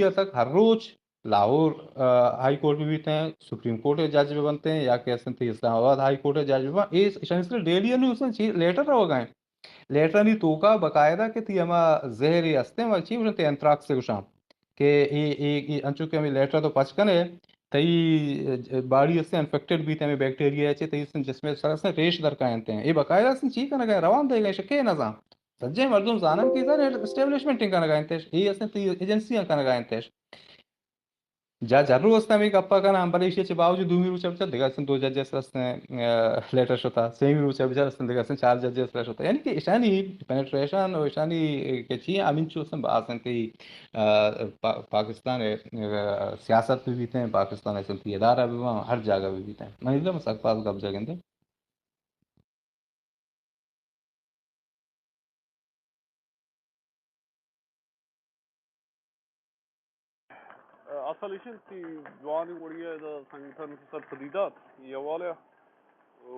تک ہر روچ لاہور، آ، high court بہ بیت ایں، سپریم کورٹ ءِ جج بہ بنت ایں، یا کہ استیں تئی اسلام آباد ہائی کورٹ ءِ جج بہ بنت، اے ایشانی سر ڈیلی نیوز ایں، چی لیٹر روگا ایں۔ لیٹرانی توکا باقاعدہ کہ تئی ہما زہرے استیں، ہما چی گوشن، تئی اینتھراکس گوشاں، کہ اے، اے، اے انچو کہ ہمے لیٹر تو پچ کنے، تئی باڈی استیں انفیکٹڈ بیت ہمے بیکٹیریا چے، تئی استیں جسم سر استیں ریش در کاینت ایں۔ اے باقاعدہ استیں چی کنگا ایں، روان دیگا ایں، شکے نہ زان۔ سجیں مردم زانن کہ زانن اسٹیبلشمنٹ کنگا انت، اے استیں تئی ایجنسیاں کنگا انت۔ جج ہر روچ استیں ہمے گپا کناں، بلے ایشی چہ باوجود دومی روچ ءَ بچار دگہ استیں دو جج ءِ سر استیں، آ، لیٹر شتا، سیمی روچ ءَ بچار استیں دگہ استیں چار جج ءِ سر شتا۔ یعنی کہ ایشانی پینیٹریشن و ایشانی کہ چی ہمینچو استیں باز انت کہ، آ، پا-، پاکستان ءِ، آ، سیاست بہ بیت ایں، پاکستان ءِ سمتی ادارہ بہ باں، ہر جاگہ بہ بیت ایں۔ من ایدم سک باز گپ جاگندے۔ اصل ایش انت کہ جوانیں وڑی ءَ ادا سنگتاں سر پدی دات اے حوالہ ءَ۔ او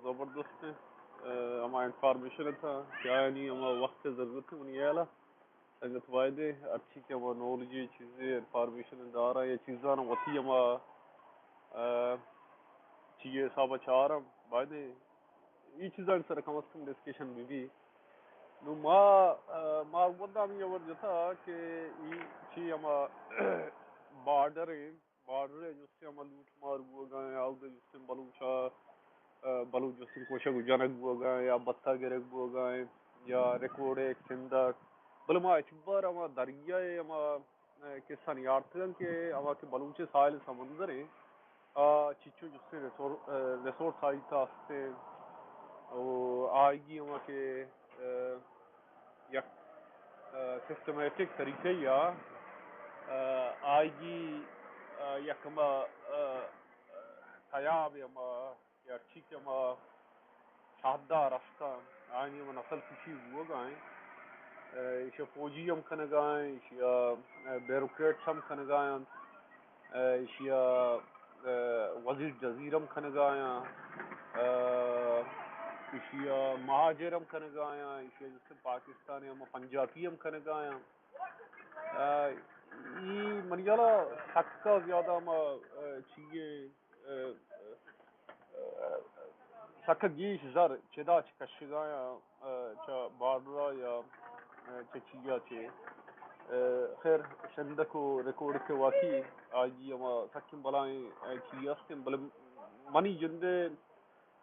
زبردست انت، ہما انفارمیشن ات کہ آیانی ہما وقت ءِ ضرورت انت منی ہیال ءَ۔ سنگت بایدیں ہرچی کہ ہما نالج ءِ چیزے انفارمیشن داراں یا چیزاں وتی ہما، آ، چی ءِ حساب ءَ چاراں، بایدیں اے چیزانی سر ءَ کم از کم ڈسکشن بہ بی۔ نوں ما، آ، ما ودا ہمے ہبر جتا کہ اے چی ہما بارڈر ایں، بارڈر ءِ جستیں ہما لوٹ مار بوگا ایں، آودا جستیں بلوچ ءَ، آ، بلوچ جستیں کشگ و جنگ بوگا ایں یا بتا گرگ بوگا ایں یا ریکارڈ ءِ سندگ، بلے ما ہچبر ہما دریا ءِ ہما، آ، قصہ نیارتگ انت کہ ہما کہ بلوچ ءِ ساحل سمندر ایں، آ، چچو جستیں ریسور-، آ، ریسورس آئی تھا استیں و آئیگی ہما کہ، آ، یک، آ، سسٹمیٹک طریقہ یا، آ، آئیگی، آ، یک ہما، آ، تیاب ہما یا چی کہ ہما شہدار استاں، آیانی ہما نسل کشی بوگا ایں۔ آ، ایشی ءَ فوجی ہم کنگا ایں، ایشی ءَ، آ، بیوروکریٹس ہم کنگا انت، آ، ایشی ءَ، آ، وزیر جزیر ہم کنگا ایں، آ، ایشی ءَ مہاجر ہم کنگا ایں، ایشی ءَ جست پاکستانی ہم پنجابی ہم کنگا ایں۔ آ، ای منی ہیالا سکا زیادہ ہما، آ، چیئے، آ، آ، سکا گیش زر چدا چہ کشگایاں، آ، چہ بارڈرا یا، آ، چہ چیا چہ، آ، خیر شندک و ریکارڈ کہ واقعی آئی ہما سکیں بلائیں، آ، چی ہستیں، بلے منی جندے،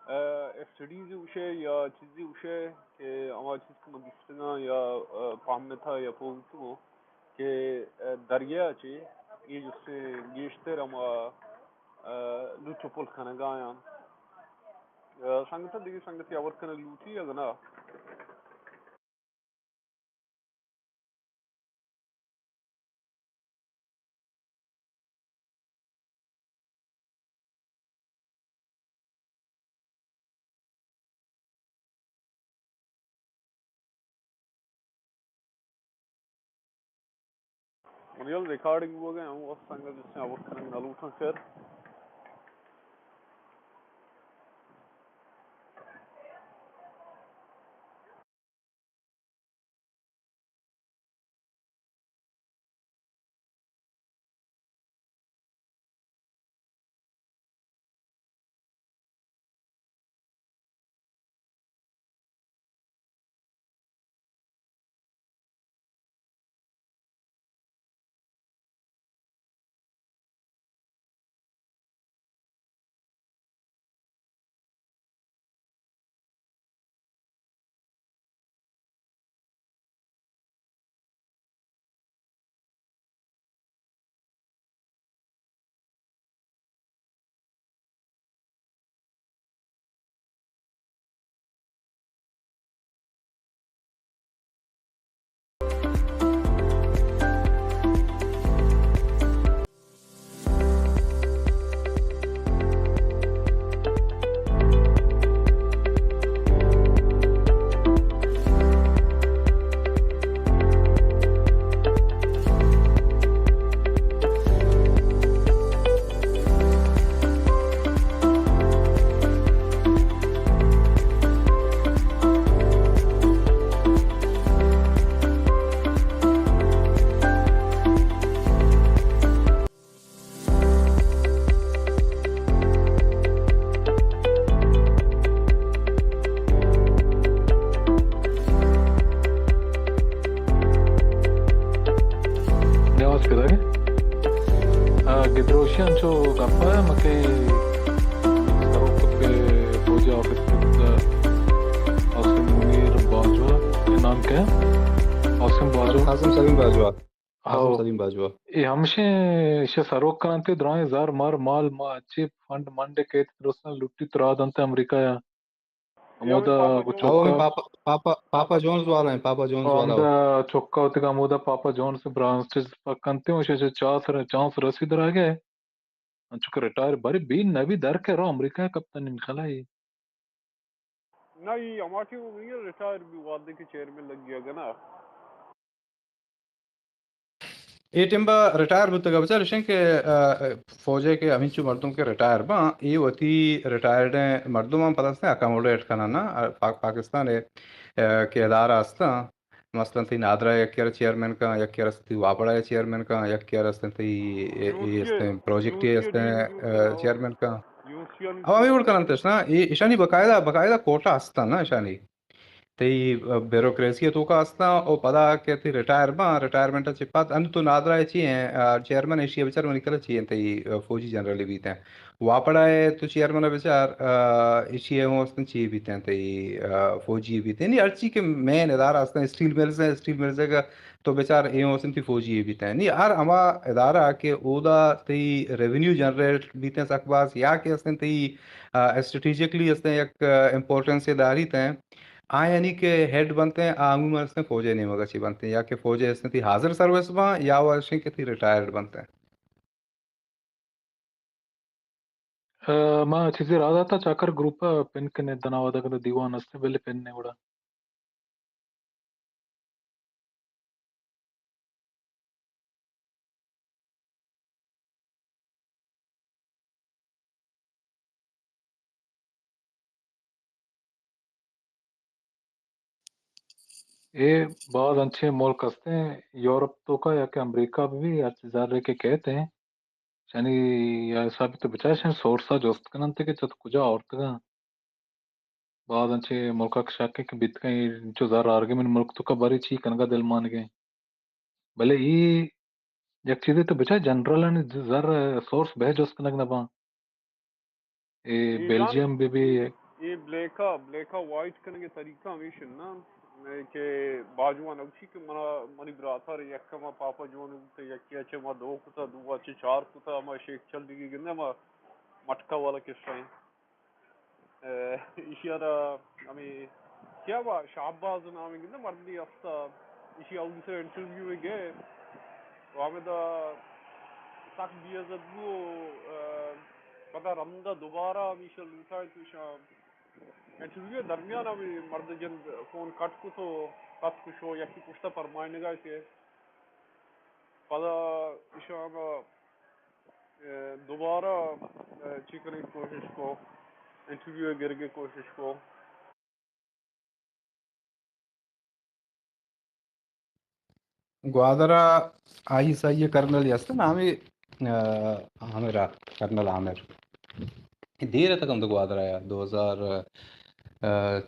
آ، اسٹڈیز گوشے یا چیزی گوشے کہ ہما چیز کہ من دیستگاں یا، آ، پہمتا یا پوتگوں کہ، آ، دریا چہ اے جستے گیشتر ہما، آ، لوٹ و پل کنگایاں۔ آ، سنگت دگہ سنگتی ہبر کنگ لوٹی اگہ نا؟ منی ہیال ریکارڈنگ بوگ ءَ ہم وس سنگت جستے ہبر کنگ نہ لوٹاں خیر۔ انچو گپ ء مکے سروک کہ فوجی آفیسر عاصم منیر باجوہ، اے نام کئے؟ عاصم باجوہ۔ عاصم سلیم باجوہ۔ ہاؤ۔ عاصم سلیم باجوہ۔ اے ہمشیں ایشی سروک کننت، درائیں زر مر مال ما اچی فنڈ منڈ کیت درستاں لٹیت را دنت امریکہ ء۔ ہمودا پاپا گوں جونز۔ ہاؤ، چکا پاپا، پاپا، پاپا جونز والا ہیں، پاپا جونز والا۔ ہمودا چکا وتیگا ہمودا پاپا جونز برانچز پکنت، چانس، چانس رسی دراگے۔ انچو کہ ریٹائر بری بی نہ بی در کہ رو امریکہ کپتن انشاءاللہ۔ اے نہ، اے ہما ٹیم ء ریٹائر بی وہدے کہ چیئرمین لگی اگہ نا۔ اے ٹیم با ریٹائر بوتگ ء بچار اشیں کہ، آ، فوج ء کہ ہمینچو مردم کہ ریٹائر باں، اے وتی ریٹائرڈیں مردماں پتہ اکاموڈیٹ کنن نا، آ، پاک-، پاکستان ء، آ، کہ ادارہ استاں، مثلاً تئی نادرا ء یکے ء را چیئرمین کن، یکے ء را تئی واپڈا ء چیئرمین کن، یکے ء را تئی اے، اے یونسی ء، استیں پروجیکٹ یونسی ء استیں، استیں، ڈی ڈی، آ، چیئرمین کن۔ یونسی ء ہم ہمے وڑ کننت اش نا، اے، اشانی باقاعدہ، باقاعدہ کوٹا استاں نا اشانی۔ تئی، آ، بیوروکریسی ء توکا استاں، او پدا کہ تئی ریٹائر باں، ریٹائرمنٹ ء چہ پد انو تو نادرا ء چی ہیں، آ، چیئرمین ایشی ء بچار منی کلا چی ہیں تئی، آ، فوجی جنرلی بیت ہیں۔ واپڈا ء تو چیئرمین ء بچار، آ، ایشی ء ہوں استن چی بیت ہیں تئی، آ، فوجی بیت ہیں۔ یعنی ہرچی کہ مین ادارہ استن، اسٹیل ملز ہیں، اسٹیل ملز ء تو بچار اے ہوں استن تئی فوجی بیت ہیں۔ یعنی ہر ہما ادارہ کہ اودا تئی ریونیو جنریٹ بیت ہیں سک باز یا کہ استن تئی، آ، اسٹریٹجکلی استن یک، آ، امپورٹنس داریت ہیں۔ آیانی کہ ہیڈ بنت ہیں، آ عموماً استیں فوج ء نیمگ ء چی بنت ہیں، یا کہ فوج ء استیں تئی حاضر سروس باں، یا وشیں کہ تئی ریٹائرڈ بنت ہیں۔ آ، ما چیزے راہ داتا چاکر گروپ ء پن کنے دنا ودا کنے دیوان استیں، بلے پن نے گڑا۔ اے باز انچیں ملک ہستیں، یورپ توکا یا کہ امریکہ بہ بی، ہرچی زرے کہ کئیت ہیں، شانی یا حسابی تو بچار شانی سورس ء جست کننت کہ چت کجا آورتگاں۔ باز انچیں ملکاں کہ شک انت کہ بیتگاں، اے انچو زر آرگیں من ملک توکا بری چی کنگا دل مانگیں۔ بلے اے یک چیزے تو بچار جنرلانی زر سورس بہ جست کنگ نہ باں۔ اے اے بیلجیم بہ بی۔ اے بلیکا، بلیکا وائٹ کنگے طریقہ ہمیش انت نا، کہ باجوان اوشی کہ منا، منی براتر یک ما پاپا جون بوتے، یکی اچے ما دو کتا، دو اچے چار کتا، ما شیخ چل دیگی گندے ما مٹکا والا قصہ ہیں۔ اے، ایشی ء را ہمے کیا وا شہباز نام گندے مردی ہستا، ایشی اولی سر انٹرویو گئے، و ہمدا سک بے عزت بو، اے، پدا رمدا دوبارہ ہمیشہ لوٹائیں تو ایشاں انٹرویو درمیان ہمے مرد جند فون کٹ کو تو کت کو شو یکی پشتا پرمائنگا کہ پدا ایشاں ہم، اے، دوبارہ، اے، چی کنگ کوشش کو، انٹرویو گرگ کوشش کو۔ گوادر ء آئی ایس آئی ء کرنل است نامی، آ، ہمرا کرنل عامر۔ دیر تک ہم تو گوادر آیا، دو ہزار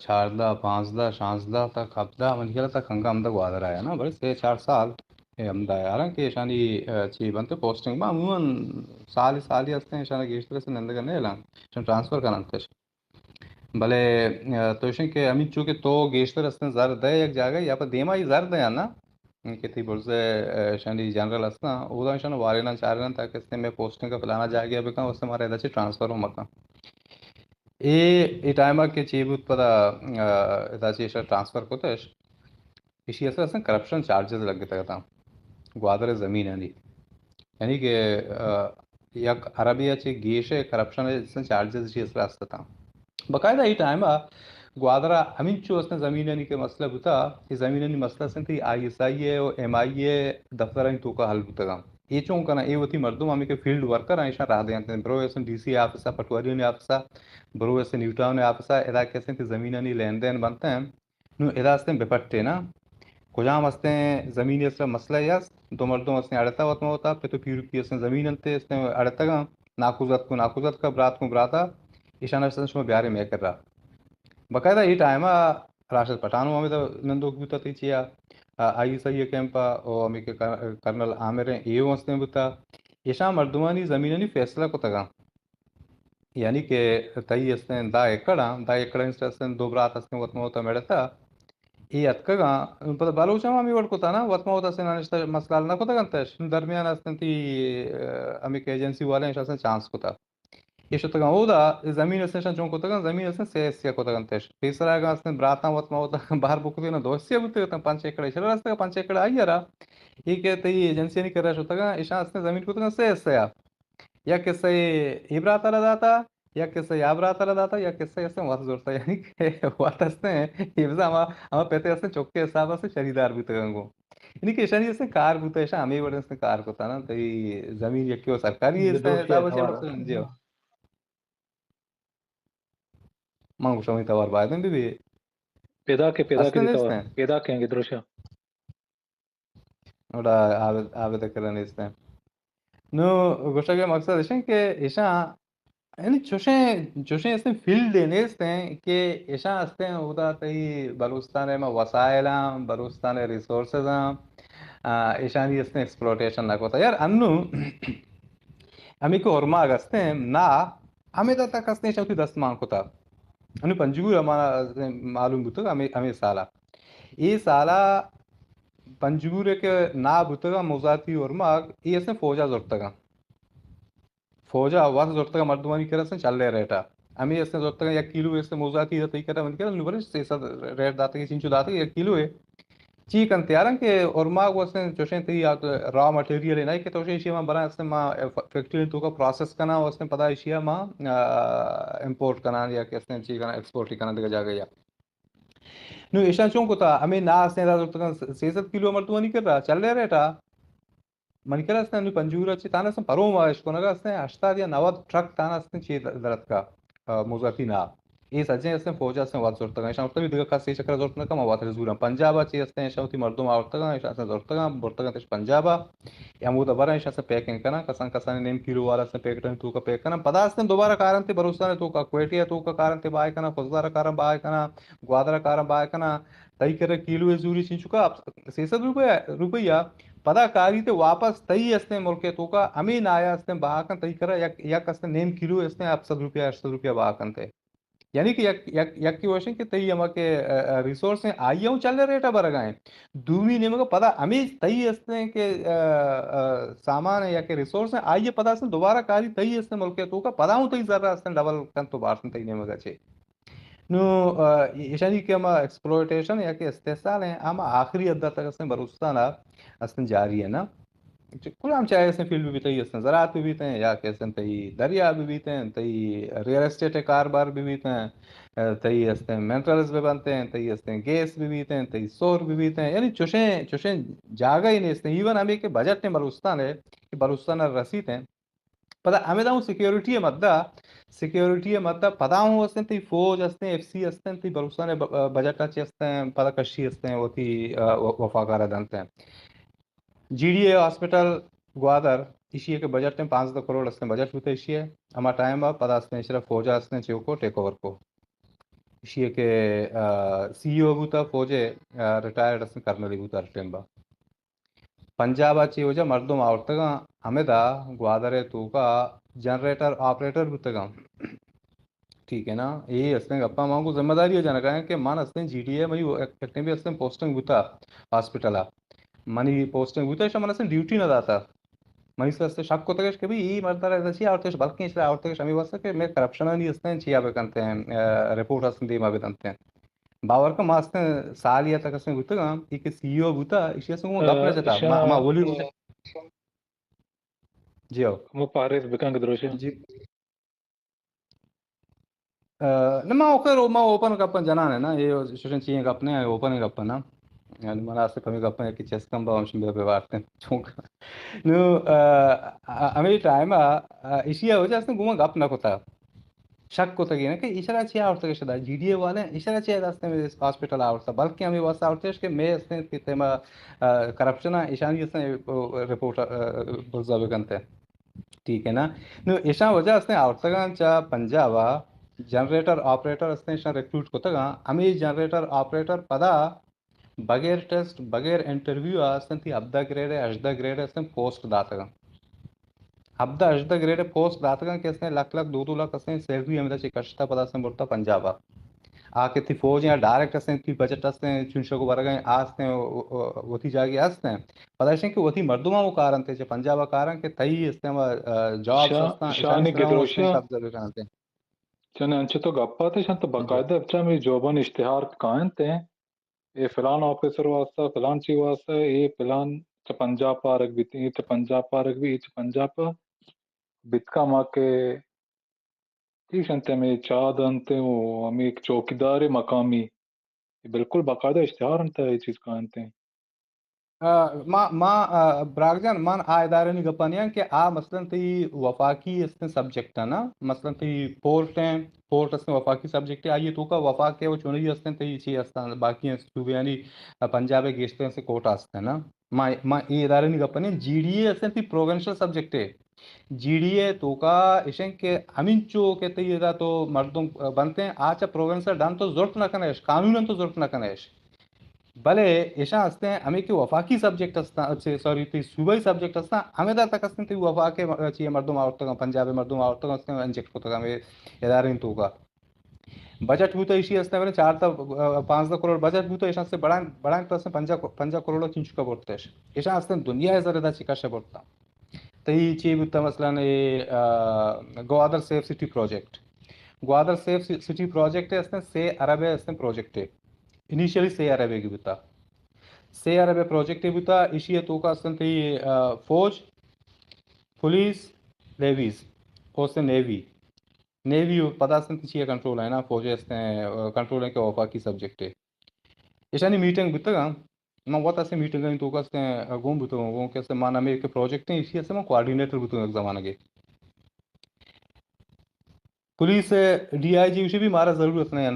چاردہ، پانزدہ، شانزدہ تک، ہبدہ، من خیال تک ہنگا ہم تو گوادر آیا نا، بڑے سے چار سال اے ہم دا یاراں کہ ایشانی، آ، چی بنت پوسٹنگ، ما عموماً سال سالی ہستیں ایشانا گیشتر سے نندگا نیلاں، ایشان ٹرانسفر کننتش۔ بلے، آ، تو ایشن کہ ہمینچو کہ تو گیشتر ہستیں زر دے یک جاگہ یا پہ دیما ہی زر دے نا، کہ تئی برز، آ، ایشانی جنرل ہستاں، اودا ایشان واریناں چاریناں تاکہ ہستیں میں پوسٹنگ کا فلانا جاگہ بکن، اس سے مارا ادا چی ٹرانسفر ہو مکن۔ اے، اے ٹائم ء کہ چے بوت پدا، آ، ادا چہ ایشرا ٹرانسفر کتش، ایشی اصل اصلا کرپشن چارجز لگتگ اتاں گوادر زمینانی، یعنی کہ، آ، یک اربے ء چہ گیش ء کرپشن چارجز ایشی اصل است اتاں۔ باقاعدہ اے ٹائم ء گوادر ء ہمینچو اصلا زمینانی کہ مسئلہ بوتا، اے زمینانی مسئلہ سنتی آئی ایس آئی ء و ایم آئی ء دفترانی توکا حل بوتگاں۔ اے چون کناں؟ اے وتی مردم ہمے کہ فیلڈ ورکر اں، ایشاں راہ دینت، برو ایسن ڈی سی آفس ء، پٹواریانی آفس ء، برو ایسن نیو ٹاؤن آفس ء، ادا کہ استیں کہ زمینانی لین دین بنت انت۔ نوں ادا استیں بپٹے نا، کجام استیں زمین است مسئلہ است، دو مردم استیں اڑتا وت ما وتا، پت و پیرکی استیں زمین انت، استیں اڑتگاں، ناکوزت کو ناکوزت کا، برات کو براتا، ایشان استیں شما بیارے مے کرا۔ باقاعدہ اے ٹائم ء راشد پٹھان ہم ہمے نندوک بوتا تئی چیا، آ، آئی ایس آئی ء کیمپ ء، او ہمے کہ کر-، کرنل عامر ہیں، اے ہوں استیں بوتا۔ ایشاں مردمانی زمینانی فیصلہ کتگاں، یعنی کہ تئی استیں دہ ایکڑ آں، دہ ایکڑ است استیں، دو برات استیں، وت ما وتا مڑتا، اے اتکگاں، پدا بلوچ ہم ہمے وڑ کتا نا، وت ما وتا استیں نہ نشتہ، مسئلہ حل نہ کتگ انت اش، درمیان استیں تی، اه، ہمے کہ ایجنسی والے اش استیں چانس کتا۔ اے شتگاں اودا، اے زمین استیں اشاں چون کتگاں، زمین استیں سے حصہ کتگ انت اش۔ پیسرا اگاں استیں براتاں وت ما وتا بہر بکتگاں، دو حصہ بوتگ اتاں، پنچ ایکڑ اشرا رستگاں، پنچ ایکڑ آئی را۔ اے کہ تئی ایجنسیانی کرا شتگاں، اشاں استیں زمین کتگاں سے حصہ۔ یک حصہ اے برات را داتا، یک حصہ آ برات را داتا، یک حصہ استیں وت زرتا، یعنی کہ وت استیں، اے بزاں ہما، ہما پتے استیں چکے حساب استیں شریدار بوتگاں گوں۔ یعنی کہ اشانی استیں کار بوتا، اشاں ہمے وڑ استیں کار کتا نا، تئی زمین یکی و سرکاری استیں حساب سے مقصد جی۔ من گوشاں وتی توار بایدیں بہ بی۔ پیدا کہ، پیدا کہ استیں وتی توار۔ نیستیں۔ پیدا کہ انگہ دروشا۔ اوڑا عابد، عابد کرا نیستیں۔ نو گوشگ ءِ مقصد اشیں کہ اشاں یعنی چوشیں، چوشیں استیں فیلڈے نیستیں کہ اشاں استیں اودا تئی بلوچستان ءِ ما وسائل آں، بلوچستان ءِ ریسورسز آں، آ، اشانی استیں ایکسپلوٹیشن نہ کتا۔ یار انو ہمے کہ اورماگ استیں نا، ہمے دا تک استیں اشاں وتی دست مان کتا۔ انو پنجگور ہمارا معلوم بوتگ ہمے، ہمے سالا۔ اے سالا پنجگور ءِ کہ نا بوتگاں موزاتی اورماگ، اے استیں فوجا زرتگاں۔ فوجا وت زرتگاں مردمانی کرا استیں چلے ریٹا۔ ہمے استیں زرتگاں یک کیلو استیں موزاتی تئی کرا منی کرا نو برش سے سد ریٹ داتگ، چنچو داتگ یک کیلو ءِ۔ چی کن تیاراں کہ اورماگ وستیں چوشیں تئی آ را مٹیریل نہ کہ تو ایشی ما براں استیں ما فیکٹری توکا پروسیس کناں، وستیں پدا ایشی ما، آ، امپورٹ کناں یا کہ استیں چی کناں ایکسپورٹ کناں دگہ جاگہ یا۔ نو ایشاں چون کتا؟ ہمے نا استیں را زرتگاں سے سد کیلو مردمانی کرا چلے ریٹا۔ منی کرا استیں نو پنجگور ءَ چی تانا استیں پروم ءَ اشکنگا استیں ہشتاد یا نود ٹرک تانا استیں چی درتکا، آ، موزاتی نا۔ اے سجیں استیں فوج استیں وت زرتگاں۔ ایشاں وقت بھی دگہ کس اے چکر زرت نہ کما وت رزوراں۔ پنجاب ءَ چی استیں ایشاں وتی مردم آورتگاں، ایشاں استیں زرتگاں، برتگاں تش پنجاب ءَ۔ یا ہمودا براں ایشاں استیں پیکنگ کناں، کسان کسان نیم کیلو والا استیں پیکٹانی توکا پیک کناں۔ پدا استیں دوبارہ کارنتے بلوچستان توکا، کوئٹہ توکا کارنتے بائے کناں، خضدار کاراں بائے کناں، گوادر کاراں بائے کناں۔ تئی کرا کیلو ءِ زوری چنچکا سے سد روپیہ، روپیہ۔ پدا کاریت واپس تئی استیں ملک ءِ توکا ہمے نایا استیں بہا کن، تئی کرا یک، یک استیں نیم کیلو استیں ہپت سد روپیہ، ہشت سد روپیہ بہا کنتے۔ یعنی کہ یک، یک، یکی وشیں کہ تئی ہما کہ، آ، آ، ریسورس ہیں، آئی ہوں چلے ریٹا برگا ہیں۔ دومی نیمگا پدا ہمے تئی استیں کہ، آ، آ، سامان ہے یا کہ ریسورس ہیں، آئی پدا استیں دوبارہ کاری تئی استیں ملک ءِ توکا، پدا ہوں تئی زرہ استیں ڈبل کن تو بارتن تئی نیمگا چے۔ نو، آ، ایشانی کہ ہما ایکسپلوئٹیشن یا کہ استحصال ہیں، ہما آخری حد تک استیں بلوچستان ءَ استیں جاری ہے نا۔ کلام چاہے استیں فیلڈ بہ بیتیں، استیں زراعت بہ بیتیں، یا کہ استیں تئی دریا بہ بیتیں، تئی ریئل اسٹیٹ کاروبار بہ بیتیں، آ، تئی استیں منرلز بہ بنتیں، تئی استیں گیس بہ بیتیں، تئی سور بہ بیتیں، یعنی چوشیں، چوشیں جاگہ ہی نیستیں۔ ایون ہمیں کہ بجٹ ہیں بلوچستان ہے، کہ بلوچستان رسیتیں۔ پدا ہمے داں سیکیورٹی ءِ مدہ، سیکیورٹی ءِ مدہ پدا ہوں استیں، تئی فوج استیں، ایف سی استیں، تئی بلوچستان ءِ ب-، بجٹ ءَ چی استیں، پدا کشی استیں، وتی، آ، و-، وفاکار ءَ دنت۔ G D A hospital Gwadar, ایشی ءِ کہ بجٹ ہیں پانزدہ کروڑ استیں، بجٹ بوتا ایشی ءِ۔ ہما ٹائم ءَ پدا استیں، اشرا فوج ءَ استیں، چیو کو ٹیک اوور کو۔ ایشی ءِ کہ، آ، سی ای او بوتا فوج ءِ، آ، ریٹائرڈ استیں، کرنلی بوتا ہر ٹائم با۔ پنجاب ءَ چہ وجہ مردم آورتگاں، ہمدا گوادر ءِ توکا جنریٹر آپریٹر بوتگاں۔ ٹھیک ہے نا؟ اے استیں گپاں من گوں ذمہ داری ءَ جنگا ہیں کہ من استیں جی ڈی اے منی ایکٹنگ بھی استیں پوسٹنگ بوتا ہاسپٹل ءَ۔ منی پوسٹنگ بوتا، ایشاں من استیں ڈیوٹی نہ داتا۔ منی سر استیں شک کتگش کہ بھئی اے مردارا ادا چی آورتگش، بلکیں ایشرا آورتگش ہمے واسطہ کہ مئے کرپشنانی استیں چیا بکنتے ہیں، آ، رپورٹ استیں دیما بدنتے ہیں۔ باور کن، ما استیں سالے ءَ تک استیں بوتگاں، اے کہ سی ای او بوتا، ایشی استیں گوں گپ نہ جتا۔ ما، ما اولی روچ، جی ہو۔ ما پارس بکن کہ دروشے۔ جی۔ آ، نہ، ما اوکے رو، ما اوپن گپاں جنان ہے نا، اے ششن چیئیں گپ نہ، اوپن گپ نا۔ یعنی من آستے پمی گپاں کہ چست کم با ہمشن بے بے وارتیں۔ چونکہ نو، آ، ہمیں ٹائم آ، آ، ایشی وجہ استیں گوں گپ نہ کتا۔ شک کتگی نہ کہ ایشرا چی آورتگ شدا، جی ڈی اے والے ایشرا چی دست میں ہاسپٹل آورتا، بلکہ ہمیں واسطہ آورتش کہ میں استیں کہ تیما، آ، کرپشن آ، ایشانی استیں، آ، رپورٹ، آ، برزا بکنتے۔ ٹھیک ہے نا؟ نو ایشان وجہ استیں آورتگاں چا پنجاب آ جنریٹر آپریٹر استیں، ایشان ریکروٹ کتگاں، ہمیں جنریٹر آپریٹر پدا بغیر ٹیسٹ، بغیر انٹرویو آ استیں، تی ہبدہ گریڈ ہے، ہژدہ گریڈ استیں، پوسٹ داتگاں۔ ہبدہ ہژدہ گریڈ پوسٹ داتگاں کہ استیں لکھ لکھ دو دو لکھ استیں سیلری ہمدا چہ کشتا پدا استیں برتا پنجاب ءَ۔ آ کہ تئی فوج یا ڈائریکٹ استیں، تئی بجٹ استیں، چنشک ورگ ءَ آ استیں، و-، و-، وتی جاگے استیں۔ پدا اشیں کہ وتی مردماں وہ کارنت چہ پنجاب ءَ کارن کہ تئی استیں و، آ، جابس شا-، استاں، شانی اشانی سرا وہ استیں گدروشا۔ قبضہ بکننت۔ چنے انچو تو گپ آتے شان تو جی۔ باقاعدہ بچا میری جوابان اشتہار کائنت ہیں۔ اے فلان آفیسر واسطہ، فلان چی واسطہ، اے فلان چہ پنجاب پارک بیت، اے چہ پنجاب پارک بیت، اے چہ پنجاب پا بیتکا ما کہ چیش انت ہمیں چاد انت و ہمیں ایک چوکیدار مقامی، بالکل باقاعدہ اشتہار انت، اے چیز کا انت۔ آ، ما، ما، آ، براگ جان، من آ ادارے نی گپا نیاں کہ آ مثلاً تئی وفاقی استیں سبجیکٹ ہے نا، مثلاً تئی پورٹ ہیں، پورٹ استیں وفاقی سبجیکٹ ہے، آئیے توکا وفاق ہے وہ چونی استیں تئی چی استاں، باقی ہیں صوبیانی، آ، پنجاب گیشتر سے کوٹا استیں نا۔ ما، ما اے ادارے نی گپا نیاں، جی ڈی اے استیں تئی پروونشل سبجیکٹ ہے۔ جی ڈی اے توکا اشیں کہ ہمینچو کہ تئی ادا تو مردم بنتیں، آ چہ پروونس ءَ ڈن تو زرت نہ کنئے اش، قانون ءَ تو زرت نہ کنئے اش۔ بلے اشاں استیں ہمیں کہ وفاقی سبجیکٹ استاں، اچھے، سوری، تئی صوبائی سبجیکٹ استاں، ہمیں دا تک استیں تئی وفاق ءِ چی مردم آورتگاں، پنجاب ءِ مردم آورتگاں، استیں انجیکٹ کتگ ہمیں ادارے توکا۔ بجٹ بوتا ایشی استیں، بلے چار تا، آ، پانزدہ کروڑ بجٹ بوتا، اشاں استیں بڑائیں، بڑائیں تو استیں پنجاہ، پنجاہ کروڑ چنچکا برتش۔ اشاں استیں دنیا ءِ زر ادا چہ کش ءَ برتا۔ تئی چی بوتا مثلاً اے، آ، Gwadar safe city project. Gwadar safe ci-, city project استیں سے ارب ءِ استیں پروجیکٹ ہے۔ انیشلی سے ارب ءِ کی بوتا۔ سے ارب ءِ پروجیکٹ ہے بوتا، ایشی ءِ توکا استیں تئی، آ، فوج، پولیس، لیویز، او استیں نیوی۔ نیوی پدا استیں تئی چی کنٹرول ہے نا، فوج استیں، آ، کنٹرول ہے کہ وفاقی سبجیکٹ ہے۔ ایشانی میٹنگ بوتگاں، من وت استیں میٹنگ ءِ توکا استیں گون بوتگاں، گون کہ استیں من ہمیں کہ پروجیکٹ ہیں، ایشی استیں من کوآرڈینیٹر بوتگاں ایک زمانگے۔ پولیس ءِ ڈی آئی جی گوشی بھی مارا ضرورت نہیں ہے۔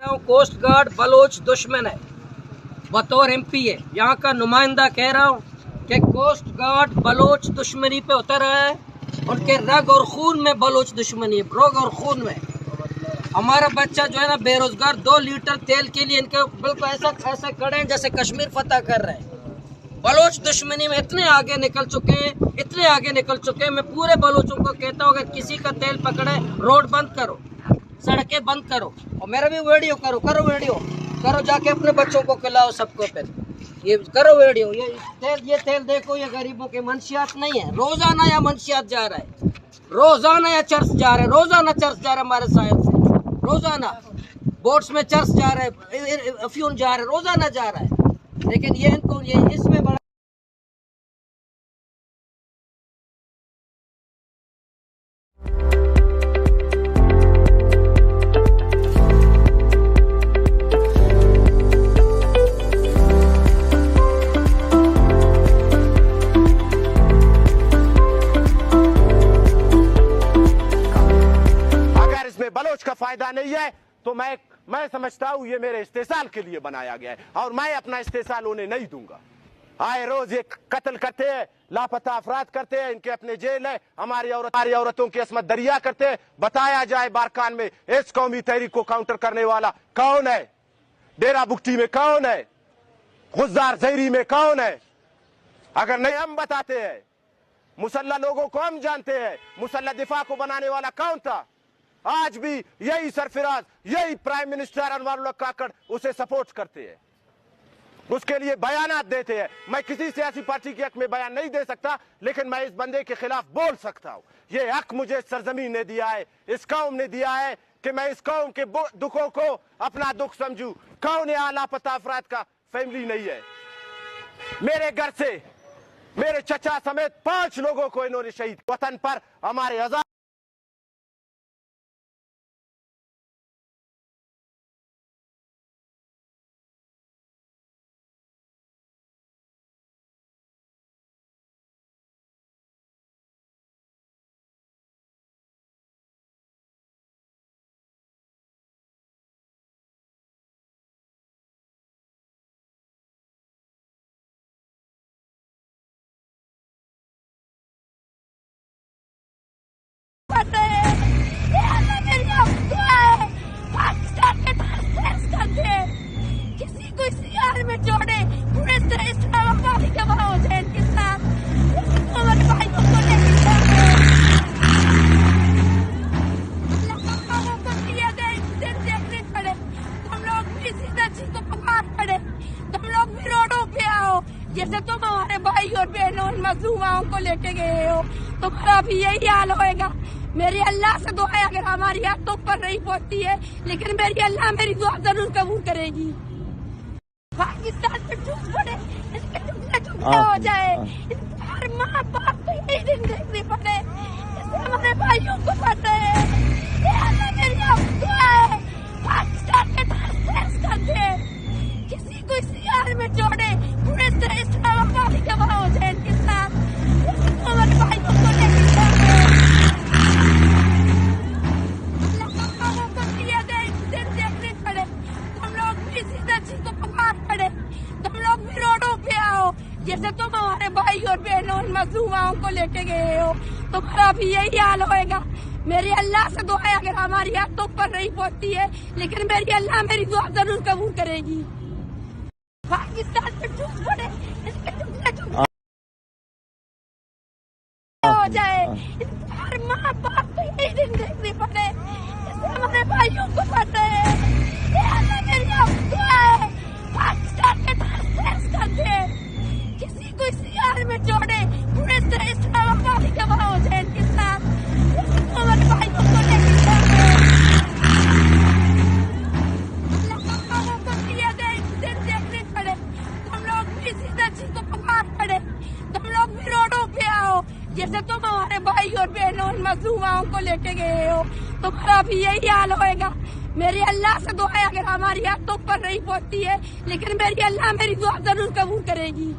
رہا ہوں، کوسٹ گارڈ بلوچ دشمن ہے۔ بطور ایم پی اے یہاں کا نمائندہ کہہ رہا ہوں کہ کوسٹ گارڈ بلوچ دشمنی پہ اتر آیا ہے، ان کے رگ اور خون میں بلوچ دشمنی ہے، رگ اور خون میں۔ ہمارا بچہ جو ہے نا بے روزگار، دو لیٹر تیل کے لیے ان کے بالکل ایسا، ایسے کھڑے ہیں جیسے کشمیر فتح کر رہے ہیں۔ بلوچ دشمنی میں اتنے آگے نکل چکے ہیں، اتنے آگے نکل چکے ہیں۔ میں پورے بلوچوں کو کہتا ہوں، اگر کسی کا تیل پکڑے، روڈ بند کرو، سڑکیں بند کرو، اور میرا بھی ویڈیو کرو، کرو ویڈیو، کرو، جا کے اپنے بچوں کو کھلاؤ سب کو۔ پھر یہ کرو ویڈیو، یہ تیل، یہ تیل دیکھو، یہ غریبوں کے منشیات نہیں ہے، روزانہ یا منشیات جا رہا ہے۔ روزانہ یا چرس جا رہا ہے، روزانہ چرس جا رہا ہے ہمارے ساحل سے، روزانہ بوٹس میں چرس جا رہا ہے، افیون جا رہا ہے، روزانہ جا رہا ہے۔ لیکن یہ ان کو، یہ اس میں بڑا اگر اس میں بلوچ کا فائدہ نہیں ہے تو میں، میں سمجھتا ہوں یہ میرے استحصال کے لیے بنایا گیا ہے اور میں اپنا استحصال ہونے نہیں دوں گا۔ آئے روز یہ قتل کرتے ہیں، لاپتہ افراد کرتے ہیں، ان کے اپنے جیل ہے، ہماری عورت، ہماری عورتوں کی عصمت دریا کرتے ہیں۔ بتایا جائے بارکان میں اس قومی تحریک کو کاؤنٹر کرنے والا کون ہے، ڈیرہ بگٹی میں کون ہے، غزار زہری میں کون ہے؟ اگر نہیں، ہم بتاتے ہیں، مسلح لوگوں کو ہم جانتے ہیں، مسلح دفاع کو بنانے والا کون تھا؟ آج بھی یہی سرفراز، یہی پرائم منسٹر انوار الحق کاکڑ اسے سپورٹ کرتے ہیں، اس کے لیے بیانات دیتے ہیں۔ میں کسی سیاسی پارٹی کے حق میں بیان نہیں دے سکتا، لیکن میں اس بندے کے خلاف بول سکتا ہوں۔ یہ حق مجھے سرزمین نے دیا ہے، اس قوم نے دیا ہے کہ میں اس قوم کے بو-، دکھوں کو اپنا دکھ سمجھوں۔ کون ہے آ لاپتہ افراد کا فیملی نہیں ہے؟ میرے گھر سے میرے چچا سمیت پانچ لوگوں کو انہوں نے شہید، وطن پر ہمارے ہزار پتہ ہے، یہ اللہ میری اب دعا ہے، پاکستان کے پاس فیصلہ کر دے، کسی کو اس یار میں جوڑے، پورے اسلام آباد ہی گواہ ہو جائے ان کے ساتھ۔ کسی کو ہمارے بھائیوں کو نہیں چھوڑے۔ اللہ پاک کو دیا گئے، دن دیکھنے پڑے۔ تم لوگ بھی اسی درجی کو پکار پڑے، تم لوگ بھی روڈوں پہ آؤ، جیسے تم ہمارے بھائی اور بہنوں، ان مظلوماؤں کو لیتے گئے ہو، تمہارا بھی یہی حال ہوئے گا۔ میرے اللہ سے دعا ہے، اگر ہماری آنکھوں پر نہیں پہنچتی ہے، لیکن میری اللہ میری دعا ضرور قبول کرے گی۔ پاکستان پہ ٹوٹ پڑے، اس کے ٹکڑے ٹکڑے ہو جائے۔ ہر ماں باپ کو یہی دن دیکھنے پڑے، جیسے ہمارے بھائیوں کو پڑ رہے ہیں۔ یہ اللہ میری اب دعا ہے، پاکستان کے پاس فیصلہ کر دے، کسی کو اس یار میں جوڑے، پورے اسلام آباد ہی گواہ ہو جائے ان کے ساتھ۔ یہ سب ہمارے بھائیوں کو لے کے جاتے ہیں۔ اللہ پاک کو دیا گئے دن دیکھنے پڑے، تم لوگ بھی اسی درجی کو پکار پڑے، تم لوگ بھی روڈوں پہ آؤ، جیسے تم ہمارے بھائی اور بہنوں، ان مظلوماؤں کو لیتے گئے ہو، تمہارا بھی یہی حال ہوئے گا۔ میرے اللہ سے دعا ہے، اگر ہماری آنکھوں پر نہیں پہنچتی ہے، لیکن میری اللہ میری دعا ضرور قبول کرے گی۔ پاکستان پہ ٹوٹ پڑے، اس کے ٹکڑے ٹکڑے ہو جائے۔ ہر ماں باپ کو یہی دن دیکھنے پڑے، جیسے ہمارے بھائیوں کو پڑ رہے ہیں۔ یہ اللہ میری اب دعا ہے، پاکستان کے پاس فیصلہ کر دے، کسی کو اس یار میں جوڑے، پورے اسلام آباد ہی گواہ ہو جائے ان کے ساتھ۔ یہ سب ہمارے بھائیوں کو لے کے جاتے ہیں۔ اللہ پاک کو دیا گئے دن دیکھنے پڑے، تم لوگ بھی اسی درجی کو پکار پڑے، تم لوگ بھی روڈوں پہ آؤ، جیسے تم ہمارے بھائی اور بہنوں، ان مظلوماؤں کو لیتے گئے ہو، تمہارا بھی یہی حال ہوئے گا۔ میرے اللہ سے دعا ہے، اگر ہماری آنکھوں پر نہیں پہنچتی ہے، لیکن میری اللہ میری دعا ضرور قبول کرے گی۔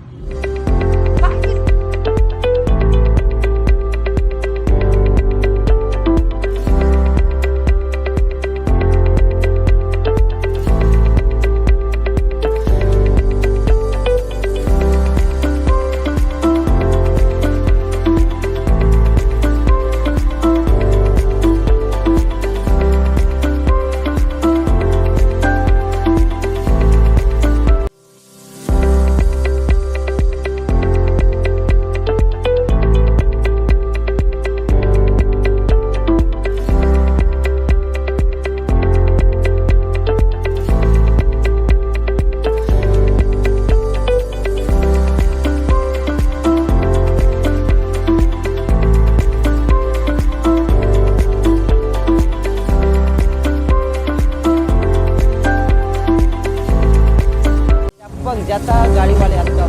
یا تا گاڑی والے اتکا،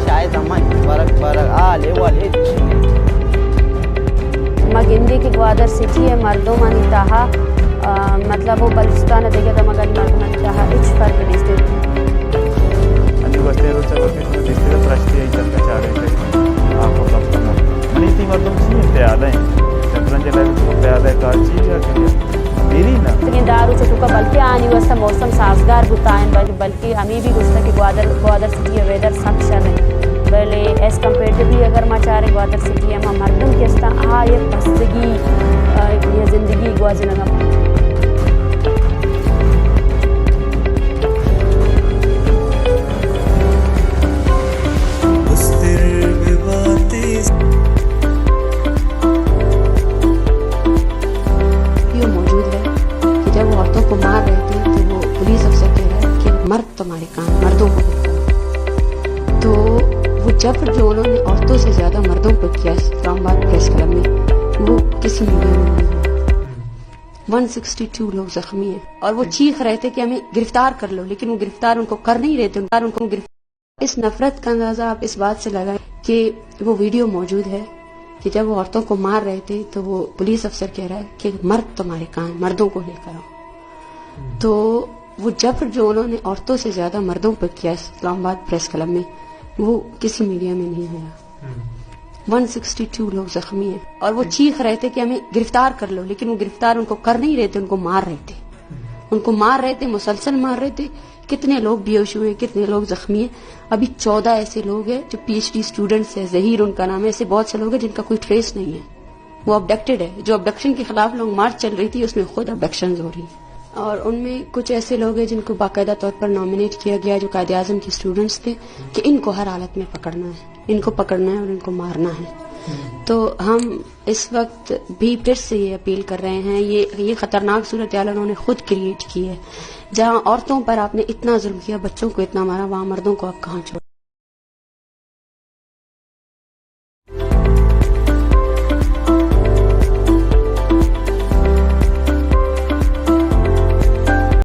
شاید ہمائی برک برک آ لیول ہچ نہیں۔ ما گندے کہ گوادر سٹی ءِ مردمانی تہا، آ، مطلب، وہ بلوچستان ءِ دگہ دمگانی مردمانی تہا ہچ فرق نیست۔ انی گوستیں روچ ءَ گوشت کہ دیستے ترشتی ءَ چکا چاڑے کہ آپ کو کب تک منی تئی مردم چی ہیں؟ پیادہ ہیں۔ شطرنج لیب تو پیادہ ہے، کار چی ہے کہ میری نا۔ لیکن دارو چکا بلکہ آنی واسطہ موسم سازگار بوتا ہے، بلکہ کہ ہمے بھی گوشتگ کہ گوادر، گوادر سٹی ءِ ویدر سک شر انت، بلے ایز کمپیریٹیولی اگر ما چاریں گوادر سٹی ءَ، ہما مردم کہ استاں، آ یک پستگی، آ، یا زندگی گوازینگ ءَ۔ یہ موجود ہے کہ جب وہ عورتوں کو مار رہے تھے تو وہ پولیس افسر کہہ رہا ہے کہ مرد تمہارے کام، مردوں کو دیکھو۔ تو وہ جبر جو انہوں نے عورتوں سے زیادہ مردوں پر کیا اسلام آباد پریس کلب میں، وہ کسی میڈیا میں نہیں ہوا۔ ون سکسٹی ٹو لوگ زخمی ہیں اور وہ چیخ رہے تھے کہ ہمیں گرفتار کر لو، لیکن وہ گرفتار ان کو کر نہیں رہے تھے، ان کو گرفتار، اس نفرت کا اندازہ آپ اس بات سے لگائیں کہ وہ ویڈیو موجود ہے کہ جب وہ عورتوں کو مار رہے تھے تو وہ پولیس افسر کہہ رہا ہے کہ مرد تمہارے کہاں ہیں، مردوں کو لے کر آؤ۔ تو وہ جبر جو انہوں نے عورتوں سے زیادہ مردوں پر کیا اسلام آباد پریس کلب میں، وہ کسی میڈیا میں نہیں آیا۔ ون سکسٹی ٹو لوگ زخمی ہیں اور وہ چیخ رہے تھے کہ ہمیں گرفتار کر لو، لیکن وہ گرفتار ان کو کر نہیں رہے تھے، ان کو مار رہے تھے، ان کو مار رہے تھے، مسلسل مار رہے تھے۔ کتنے لوگ بے ہوش ہوئے ہیں، کتنے لوگ زخمی ہیں۔ ابھی چودہ ایسے لوگ ہیں جو پی ایچ ڈی اسٹوڈنٹس ہیں، زہیر ان کا نام ہے، ایسے بہت سے لوگ ہیں جن کا کوئی ٹریس نہیں ہے۔ وہ ابڈکٹڈ ہے۔ جو ابڈکشن کے خلاف لانگ مارچ چل رہی تھی، اس میں خود ابڈکشنز ہو رہی ہیں۔ اور ان میں کچھ ایسے لوگ ہیں جن کو باقاعدہ طور پر نامینیٹ کیا گیا، جو قائد اعظم کے اسٹوڈنٹس تھے، کہ ان کو ہر حالت میں پکڑنا ہے، ان کو پکڑنا ہے اور ان کو مارنا ہے۔ تو ہم اس وقت بھی پھر سے یہ اپیل کر رہے ہیں، یہ، یہ خطرناک صورتحال انہوں نے خود کریئیٹ کی ہے۔ جہاں عورتوں پر آپ نے اتنا ظلم کیا، بچوں کو اتنا مارا، وہاں مردوں کو آپ کہاں چھوڑ